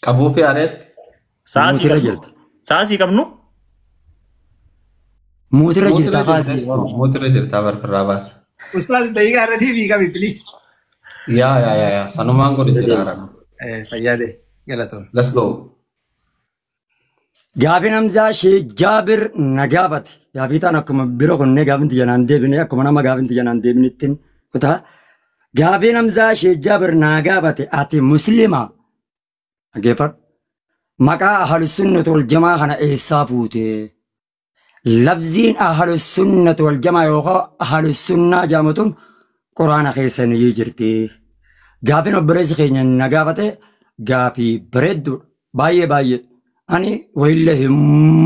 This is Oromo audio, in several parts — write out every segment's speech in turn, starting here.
Qabuu fi areetti. Saasii Muutirra qabnu. jirta. Saasii qabnu. Muutirra jirta kaasii. Mootirra jirta barfirraa baasa. Ustaaz daqiiqaa irra deebii qabi please. Yaa yaa yaa yaa sanumaan godhe jira haran. Fayyaade galatoon. Let's go. Gaafiin Hamzaa Shee Jaabir na gaafate. Gaafii taan akkuma bira kunnee gaafin xiyyanaan deebine akkuma nama gaafin xiyyanaan deebinittiin kutaa. Gaafiin Hamzaa Shee Jaabir na gaafate ati Musliima. Dhaggeeffadhu. Maqaa Ahlusunnati wal Jamaa kana eessaa fuute? Lafziin Ahlusunnati wal Jamaa yookaan Ahlusunnaa jedhamu Quraana keessa ni jirti. Gaafiin obboleessi keenya na gaafate gaafii bareedduudha. Baay'ee baay'ee. Ani wayillee hin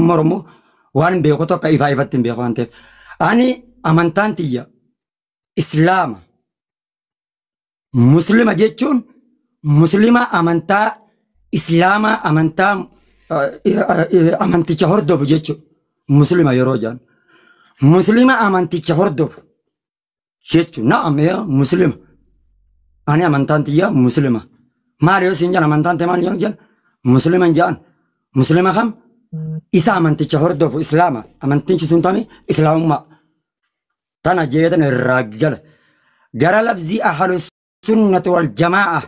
mormu waan beeku tokko ifaa ifatti hin beeku waan ta'eef. Ani amantaan tiyya Islaama. Muslima jechuun Muslima amantaa Islaamaa amantaa amanticha hordofu jechuudha. Muslima yeroo jedhan. Muslima amanticha hordofu jechuudha. Na'am muslima. Ani amantaan tiyya muslima. Maal yoo siin jedhan amantaan tee maal yoo jedhan muslima hin jedhan. Muslima kam isa amanticha hordofu Islaama. Amantichi sun tami Islaamummaa. Tana jeetan irraa gala. Gara lafzii ahlu sunnati wal jamaa'a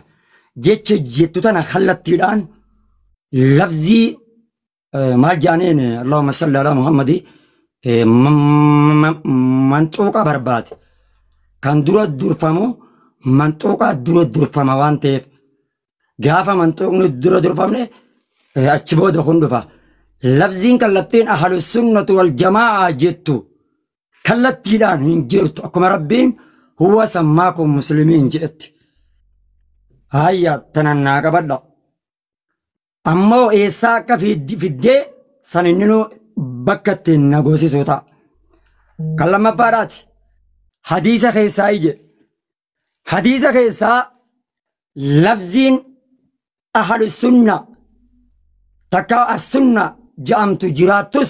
jecha jettu tana kallattiidhaan lafzii maal jedhaniin Allahumma salli ala Muhammadi manxuuqa barbaade. Kan dura durfamu manxuuqa dura durfama waan ta'eef gaafa manxuuqni dura durfamne achi booda kun dhufa. Lafziin kallattiin ahlu sunnati wal jamaa'a jettu kallattiidhaan hin jirtu akkuma Rabbiin huwa sammaakum muslimiin jedhetti. Hayya tanan naa qabadha. Ammoo eessaa akka fiddee san inni bakka ittiin na goosisuu ta'a. Kan lammaffaadhaati. Hadiisa keessaa ije. Hadiisa keessaa lafziin ahlu sunna takka as-sunna jedhamtu jiraattus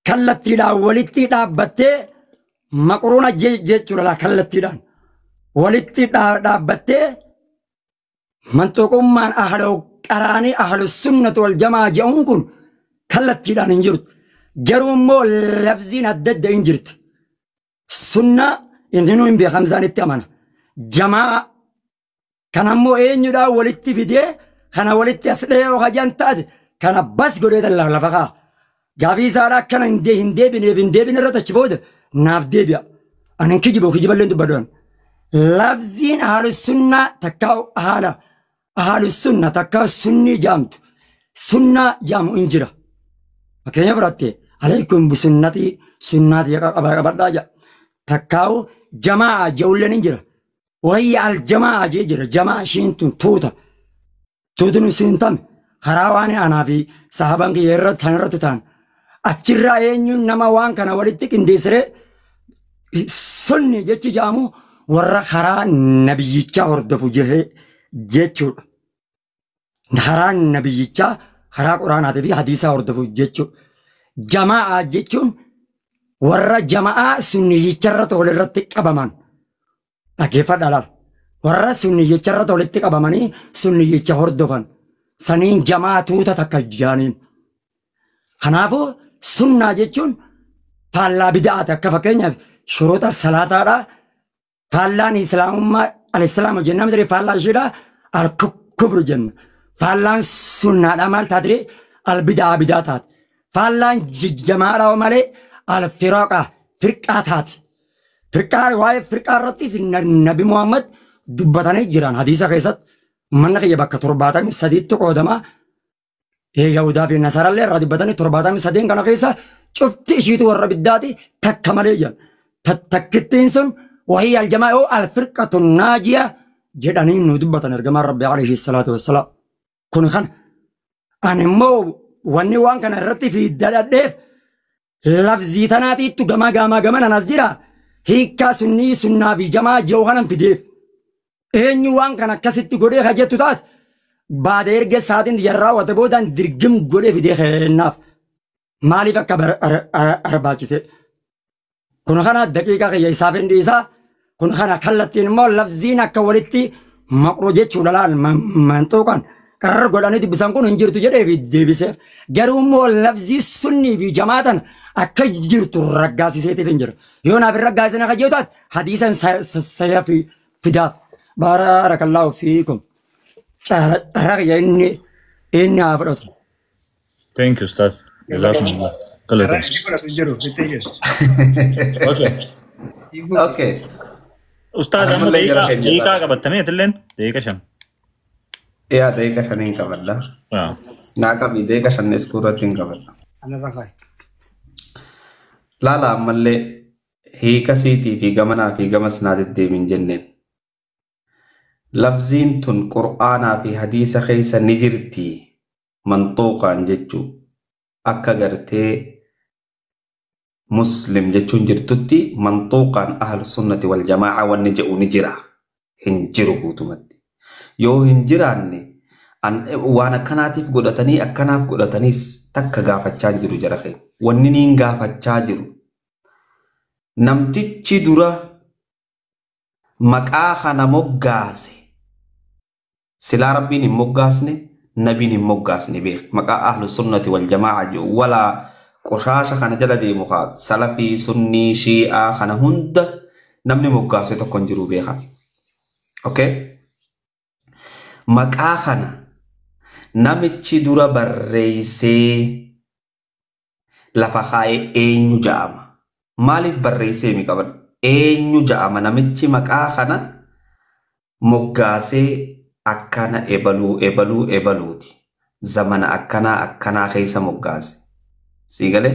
kallattiidhaan walitti dhaabbattee maqruuna jechuudha kallattiidhaan walitti dhaabbattee manxuqummaan ahlu qaraanii ahlu sunnati wal jamaa jedhuun kun kallattiidhaan hin jirtu. Garuu immoo lafziin adda adda hin jirti. Sunna inni hin beekamsaan itti amana. Jamaa kan ammoo eenyudhaan walitti fidee kana walitti as dhehee hajaan taate kana bas godhee lafa kaa. Gaafii isaadhaa akkana hin deebineef hin deebine irratti achi booda naaf deebi'a. Ani hin kijibu kijiballee dubbadhu. Lafziin ahlu sunnaa takka haala ahlu sunna takka sunnii jaamtu sunnaa jaamu hin jira. Fakkeenya fudhatte alaykum bisunnatii sunnaatii qabadhaa jedha. Takkaa'u jamaa je'ulleen hin jira. Wayya al jamaa jee jira. Jamaa ishiin tun tuuta. Tuutun isin hin tamne karaa waan anaa fi sahaban kiyya irratti tan irratti ta'an. Achirraa eenyuun nama waan kana walitti qindeessire sunni jechi jedhamu warra karaa nabiyyichaa hordofu jechuudha. Karaa nabiyyichaa karaa quraanaatii fi hadiisaa hordofu jechuudha. Jamaa jechuun warra jamaa sunniyyicha walirratti qabaman. Dhaggeeffadhaa laala. Warra sunniyyicha walitti qabamanii sunniyyicha hordofan. Saniin jamaa tuuta takka jaaniin. Kanaafuu sunnaa jechuun faallaa bida'aati akka fakkeenyaaf shuruuta salaataadhaa. Faallaan islaamummaa al-islaamu jennaan miti faallaa isheedhaa al-kufru jenna. Faallaan sunnaadhaa maal taatire al-bidaa bidaa taate. Faallaan jamaadhaa malee al-firaqa firqaa taate. Firqaa waa'ee firqaa irrattis Nabi Muhammad dubbatanii jiran hadiisa keessatti uummanni kiyya bakka 73tti qoodamaa. Yahudaa fi Nasarallee irraa dubbatanii 73 kana keessa cufti ishiitu warra biddaati takka malee jiran. Takkittiin sun wahii aljamaa yoo alfirqatu naajiya jedhanii nu dubbatan ergamaan Rabbi alayhi salaatu wassalaam. Kun kana ani immoo wanni waan kana irratti fiiddadhadheef lafzii tanaatiittu gamaa gamaa gaman as jira. Hiikkaa sunnii sunnaa fi jamaa jiru kanan fideef. Eenyu waan kana akkasitti godhee hajjettu taate baada erga isaatiin yarraa boodaan dirgim godhee fidee kennaaf. Maaliif akka barbaachise? Kun kana daqiiqaa kiyya isaaf hin dhiisaa. Kun kana kallattiin immoo lafziin akka walitti maqroo jechuudha laal manxuuqan Qarrar godhanii dubbisan kun hin jirtu jedhee fi deebiseef. Garuu immoo lafzii sunnii fi jamaatan akka jirtu raggaasiseetiif hin jiru. Yoo naaf hin raggaasisne akka jettu hadiisan saya fi fidaaf. Baarakallaahu fiikum. Carraa kiyya inni haa fudhatu. Thank you, Ustaz. Jazakumullah. Carraa Galatoom. inni fudhatu hin jiru. Fittee jiru. Okay. Okay. Ustaaz amma Ammallee jara keenya daqiiqaa ta'a. qabattamee atilleen daqiiqa 5. Yaa daqiiqa 5n qabadha. Naa qabi daqiiqa 5 iskuurratti hin qabadha. Anarra kaa'i. Laala ammallee hiika siitii fi gamanaa fi gamas naa deddeebiin jenneen. Labziin tun qur'aanaa fi hadiisa keessa ni jirti manxuuqaan jechuu akka gartee muslim jechuun jirtutti manxuuqaan ahlu sunnati wal jamaa'a wanni jedhu ni jira. Hin jiru guutumatti. Yoo hin jiraanne waan akkanaatiif godhatanii akkanaaf godhataniis takka gaafachaa hin jiru jara keenya. Wanni niin gaafachaa jiru. Namtichi dura maqaa kana moggaase silaa rabbiin hin moggaasne nabiin hin moggaasne beek maqaa ahlu sunnati wal jamaa'a jedhu walaa qoshaasha kana jala deemu haa salafii sunnii shii'aa kana hunda namni moggaase tokko hin jiru beeka. Okay? Maqaa kana namichi dura barreessee lafa kaa'ee eenyu ja'ama? Maaliif barreessee mi qaban? Eenyu ja'ama namichi maqaa kana moggaasee akkana ebaluu ebaluu ebaluuti. Zamana akkanaa akkanaa keessa moggaase. Sii galee?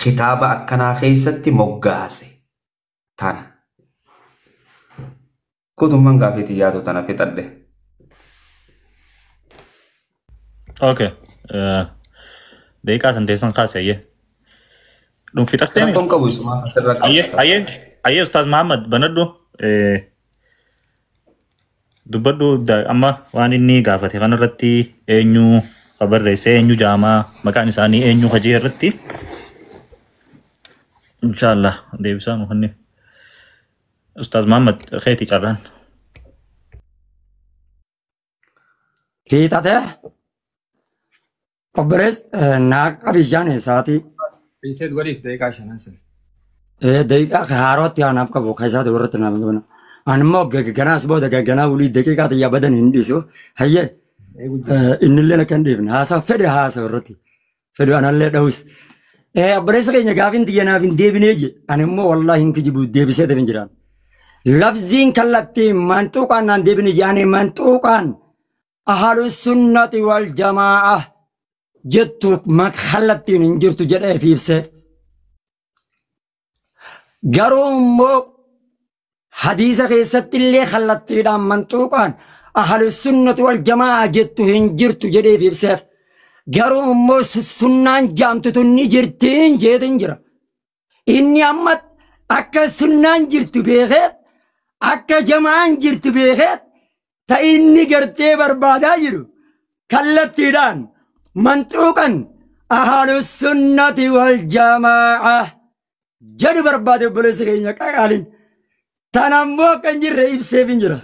Kitaaba akkanaa keessatti moggaase. Tana. Kutummaan gaafiitii yaadu tana fixadhe. Okay. Daqiiqaa san teessan kaase ayyee. Dhum fixattee mi? Rakkoon qabu isumaa asirra Ayyee qabata. Ayyee Ustaaz Muhammad banadhu. Dubbadhu amma waan inni gaafate kanarratti eenyu ka barreesse eenyu jaamaa maqaan isaanii eenyu hajee irratti inshallah deebisaa nu kenni. Ustaaz Muhammad keeti carraan. Fiixatee obbolees naa qabi bishaan isaatii Reset godhiif daqiiqaa 5 sana. Daqiiqaa haarootti aanaaf qabu kan isaati warratti naaf qabu. Ani immoo ganaas booda ganaa wulii daqiiqaa xiyyaa badan hin dhiisu. Hayyee Eeguu jira. Innillee akka hin dhiifne haasaa fedhe haasa irratti fedhu anallee dha'us. Obboleessa keenya gaafiin xiyya naaf hin deebinee je ani immoo wallaahi hin kijibu deebisee hin jiraan. Lafziin kallattii manxuuqaan naan deebine je ani manxuuqaan ahlu sunnati wal jamaa'a jettu kallattiin hin jirtu jedhee fi ibsee. Garuu immoo hadiisa keessatti illee kallattiidhaan manxuuqaan ahlu sunnati wal jamaa'a jettu hin jirtu jedhee fi ibseef. Garuu immoo sunnaan jaamtutu ni jirtiin jeetin jira. Inni amma akka sunnaan jirtu beekee akka jamaan jirtu beekee ta inni gartee barbaadaa jiru kallattiidhaan manxuuqan ahlu sunnati wal jamaa'a jedhu barbaade obboleessa keenya qaqaaliin. Tana immoo akka hin jirre ibseef hin jira.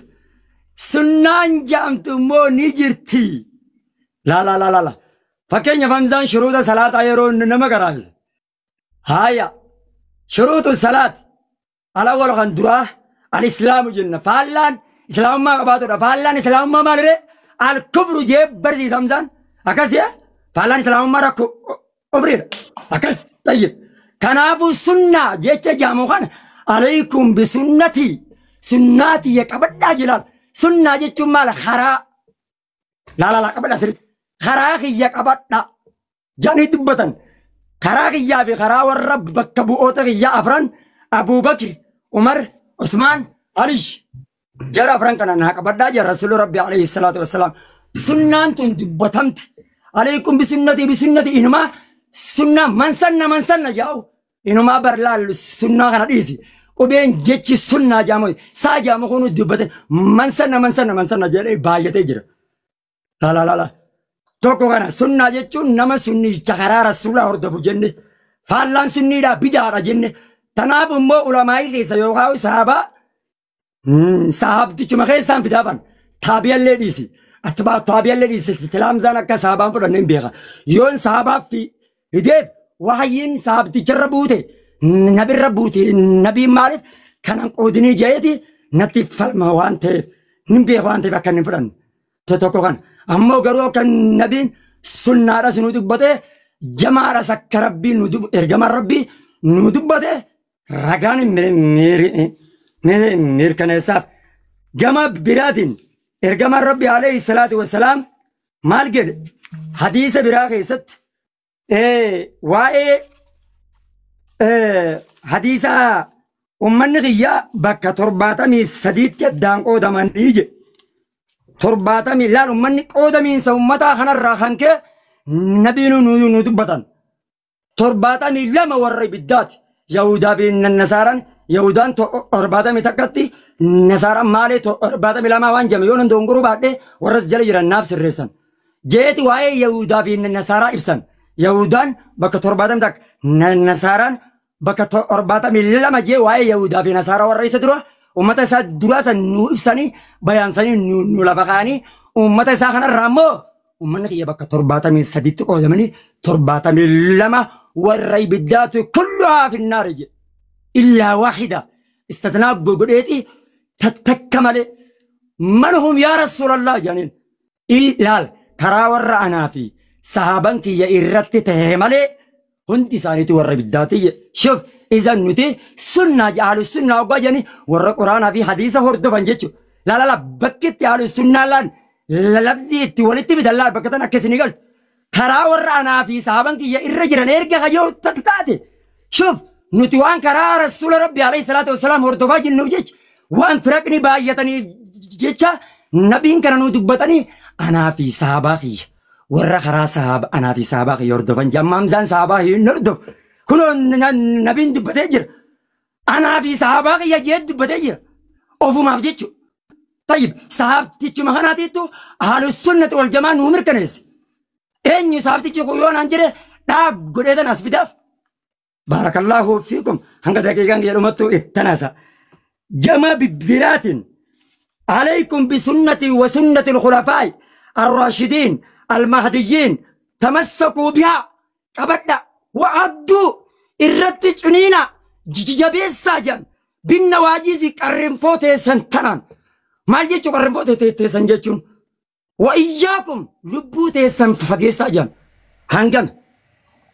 Sunnaan jaamtu immoo ni jirti. La la la la la. Fakkeenyaaf Hamzaan shuruuta salaataa yeroo inni nama garaafise. Haaya. Shuruutu salaat. Alawwal kan duraa al-islaamu jenna. Faallaan islaamummaa qabaatudha. Faallaan islaamummaa maaliree? Al-kufru jee barsiisa Hamzaan. Akkas jee? Faallaan islaamummaa rakkoo kufriidha. Akkas tayyib. Kanaafuu sunnaa jecha jaamu kana alaykum bisunnatii sunnaatii ya qabadhaa jilaal. Sunnaa jechuun maal? Karaa. Laa laa laa qabadhaa sirriitti. Karaa kiyya qabadhaa. Jedhanii dubbatan. Karaa kiyyaa fi karaa warra bakka bu'oota kiyyaa afran Abuubakr, Umar, Usmaan, Ali. Jara afran kana naa qabadhaa jira Rasuulli Rabbi alayhi salaatu wassalaam. Sunnaan tun dubbatamti. Alaykum bisunnatii bisunnatii inumaa sunnaa man sanna man sanna jaa'u. Inumaa bar laallu sunnaa kana dhiisi. Qubeen jechi sunnaa jaamu saa jaamu kun dubbate man sanna man sanna man sanna jedhee baay'atee jira. La la la la. Tokko kana sunnaa jechuun nama sunnicha karaa rasuulaa hordofu jenne faallaan sunniidhaa bidaadha jenne tanaaf immoo ulamaa'ii keessa yookaan sahaabaa sahaabtichuma keessaan fidaafan taabiyallee dhiisi. Atbaa taabi'allee dhiisee tilaamzaan akka sahabaan fudhanne hin beeka. Yoon sahabaaf hideef wahayyiin sahabticharra buute nabirra buute nabiin maaliif kanan qoodinii jeeti natti falma waan ta'eef hin beeku waan ta'eef akka hin fudhanne. Tokko kan ammoo garuu akka nabiin sunnaadhas nu dubbate jamaadhas akka rabbiin nu ergamaan rabbii nu dubbate ragaan mirkaneessaaf. Gama biraatiin ergamaan rabbi alayhi salaatu wassalaam maal jedhe hadiisa biraa keessatti waa'ee hadiisa ummanni kiyyaa bakka 73tti addaan qoodamanii jedhe. 70 laal ummanni qoodamiinsa ummataa kanarraa kan ka'e nabiin nu dubbatan. 72 warra ibiddaati. Yahudaa fi Nasaaraan Yahudaan 71tti Nasaaraan maalee 72 waan jame yoo nan dongoruu baadhee warras jala jiran naaf sirreessan. Jeeti waa'ee Yahudaa fi Nasaaraa ibsan. Yahudaan bakka 71 Nasaaraan bakka 72 jee waa'ee Yahudaa fi Nasaaraa warra isa dura ummata isaa duraa san nu ibsanii bayaansanii nu lafa kaa'anii ummata isaa kanarraa immoo ummanni kiyya bakka 73tti qoodamanii 72 warra ibiddaatu kulluhaa finnaari jedhe. Illaa waahida istatnaa godheeti takka malee man hum yaa rasuulallah jedhaniin ilaal karaa warra anaa fi sahaban kiyya irratti ta'e malee hundi isaaniitu warra ibiddaati jedhe. Shuf izan nuti sunnaa ahlu sunnaa hoggaa jedhanii warra quraanaa fi hadiisa hordofan jechuudha. Laalala bakkitti ahlu sunnaa laan lafzii itti walitti fidan laal bakka tan akkasii ni galtu. Karaa warra anaa fi sahaban kiyya irra jiran erga kayyoo taate. Shuf nuti waan karaa rasuula rabbi alayhi salaatu wassalaam hordofaa jirnuuf jecha waan firaqni baay'atanii jecha nabiin kana nu dubbatanii anaa fi sahabaa kiyya warra karaa sahaba anaa fi sahabaa kiyya hordofan jamma Hamzaan sahabaa hin hordofu. Kunoo nabiin dubbatee jira. Anaa fi sahabaa kiyya jee dubbatee jira. Ofumaaf jechuudha. Tayyib sahabtichuma kanaatiittu ahlu sunnati wal jamaa nuu mirkaneesse. Eenyu sahabtichi kun yoo naan jedhe dhaab godheetan as fidaaf. Baarakallaahu fiikum hanga daqiiqaan jedhumattu ittanaasa. Gama biraatiin عليكم بسنتي وسنة الخلفاء الراشدين المهديين تمسكوا بها قبلنا وعدوا الرتجنينا جبيسا جان بالنواجيز قرنفوتي سنتنان مال جيتشو قرنفوتي سنجيتشون وإياكم لبوتي سنفقيسا جان هنغن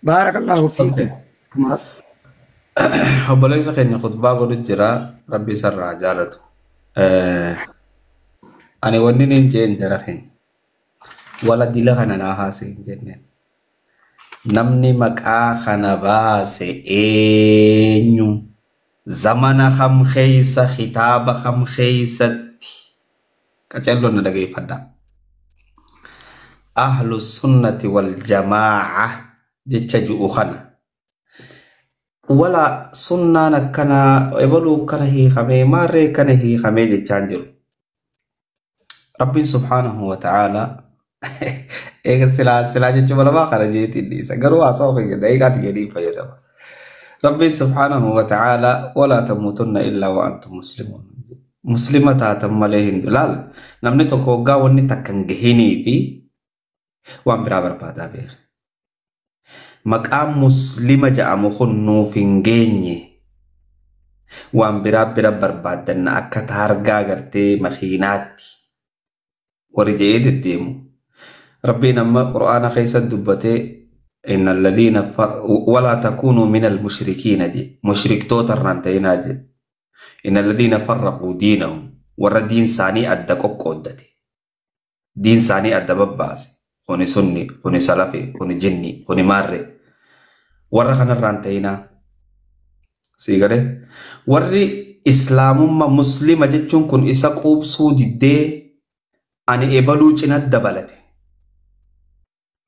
بارك الله فيكم. Obboleessa keenya khutbaa godhu jira rabbi isarraa jaalatu. Ani wanni niin jeen jara keenya wala dila kana naa haase hin jenneen. Namni maqaa kana baase eenyu zamana kam keessa kitaaba kam keessatti qacelloon na dhageeffadha. Ahlu sunnati wal jamaa'a jecha ji'u kana. Wala sunnaan akkanaa ebaluu kana hiikamee maarree kana hiikamee jechaan jiru. Rabbiin subhaanahu wa ta'aalaa eega silaa silaa jechuun lamaa kana jeetiin dhiisa garuu haasawaa keenya daqiiqaati jedhii fayyadama. Rabbiin subhaanahu wa ta'aalaa walaa tamuutunna illaa wa antum muslimuun. Muslima taatan malee hin laal namni tokko hoggaa wanni takka hin gahinii fi waan biraa barbaadaa beeka. Maqaan muslima jedhamu kun nuuf hin geenye waan biraa bira barbaaddanna akka taargaa gartee makiinaatti warri je'ee deddeemu. Rabbiin amma qura'aana keessatti dubbatee inna alladhiina walaa takuunuu min almushrikiina jedhe mushriktoota irraan ta'inaa jedhe inna alladhiina farraquu diinahum warra diin isaanii adda qoqqooddate diin isaanii adda babbaase kuni sunni kuni salafi kuni jinni kuni maarre warra kanarraan ta'inaa sii galee warri islaamummaa muslima jechuun kun isa quubsuu diddee ani ebaluu cina dabalate.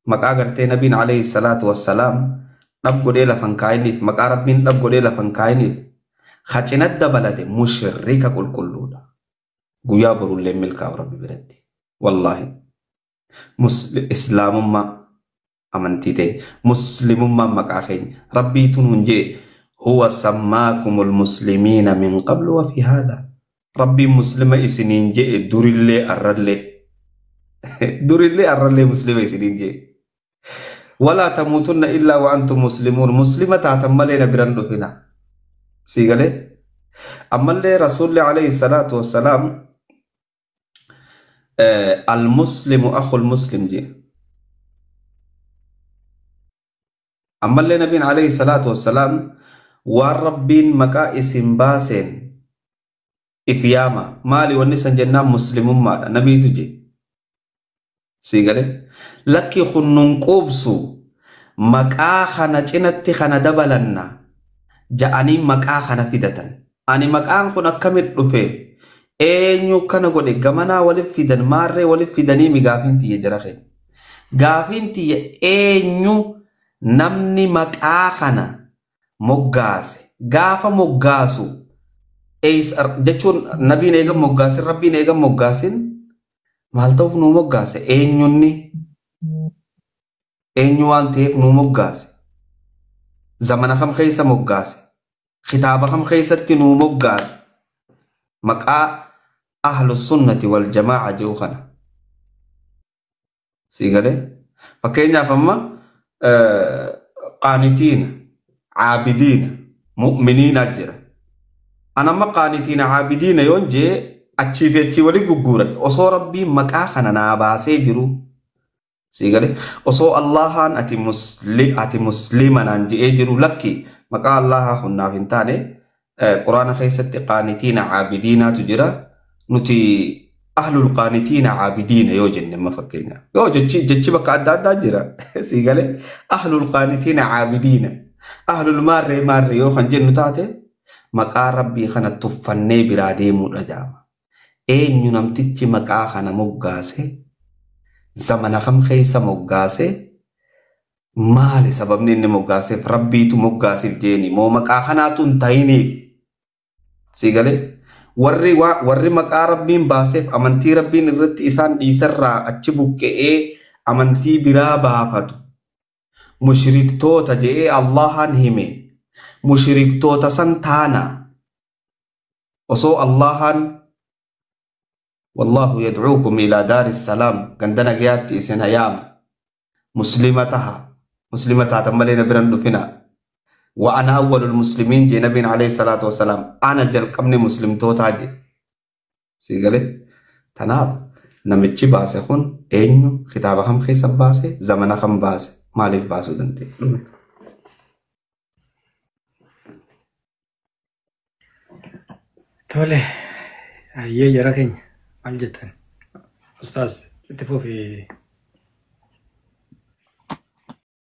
Maqaa gartee nabiin alayhi salaatu wassalaam dhab godhee lafan kaayiniif maqaa rabbiin dhab godhee lafan kaayiniif ha cina dabalate mushrika qulqulluudha. Guyyaa borullee milkaa'u rabbi biratti. Wallaahi. Islaamummaa amantii teenya muslimummaan maqaa keenya rabbiitu nuun jee huwa sammaakumul muslimiina min qablu wa fi haadha rabbiin muslima isiniin jee durillee arrallee Durillee arrallee muslima isiniin jee. Walaa tamuutunna illaa wa antum muslimuun. Muslima taatan malee na biran dhufina. Sii galee? Ammallee Rasuulli alayhi salaatu wassalaam al-muslimu akhul muslim jee. Ammallee nabiin alayhi salaatu wassalaam waan rabbiin maqaa isin baaseen if yaama. Maali wanni san jennaan muslimummaadha. Nabiitu jee. Sii galee? Lakki kun nun quubsu maqaa kana cinatti kana dabalanna ja'anii maqaa kana fidatan. Ani maqaan kun akkamit dhufe eenyu kana godhe gamanaa walif fidan maarree walif fidanii mi gaafiin tiyya jara keenya. Gaafiin tiyya eenyu namni maqaa kana moggaase gaafa moggaasu jechuun nabiin eegan moggaasin rabbiin eegan moggaasin maal ta'uuf nuu moggaase eenyunni eenyu waan ta'eef nuu moggaase zamana kam keessa moggaase kitaaba kam keessatti nuu moggaase maqaa ahlu sunnati wal jamaa'a jedhu kana sii galee fakkeenyaaf amma qaanitiina caabidiina mu'miniina jira. Ana amma qaanitiina caabidiina yoon jee achii fi achii walii gugguuran osoo rabbiin maqaa kana naa baasee jiru sii galee osoo Allahaan ati muslima naan je'ee jiru lakki maqaa Allahaa kun naaf hin taane quraana keessatti qaanitiina caabidiinaatu jira nuti ahlul qaanitiina caabidiina yoo jenne amma fakkeenyaaf yoo jechi bakka adda addaa jira sii galee ahlul qaanitiina caabidiina ahlul maarree maarree yoo kan jennu taate maqaa rabbii kana tuffannee biraa deemuudha jaama. Eenyu namtichi maqaa kana moggaase zamana kam keessa moggaase maali sababni inni moggaaseef rabbiitu moggaaseef jeeni moo maqaa kanaatu hin ta'iniif sii galee warri maqaa rabbiin baaseef amantii rabbiin irratti isaan dhiisarraa achi buqqe'ee amantii biraa baafatu mushriktoota je'ee Allahan hime mushriktoota san taana osoo Allahan wallahu yadcuukum ilaa daari salaam gandana giyaatti isin hayaama muslima taha muslima taatan malee na biran dhufina wa ana awwalul muslimiin jee nabiin alayhi salaatu wasalaam ana jalqabni muslimtootaa jee sii galee tanaaf namichi baase kun eenyu kitaaba kam keessa baase zamana kam baase maaliif baasuu danda'e? Tole, hayyee jara keenya maal jettan? Ustaaz itti fufi.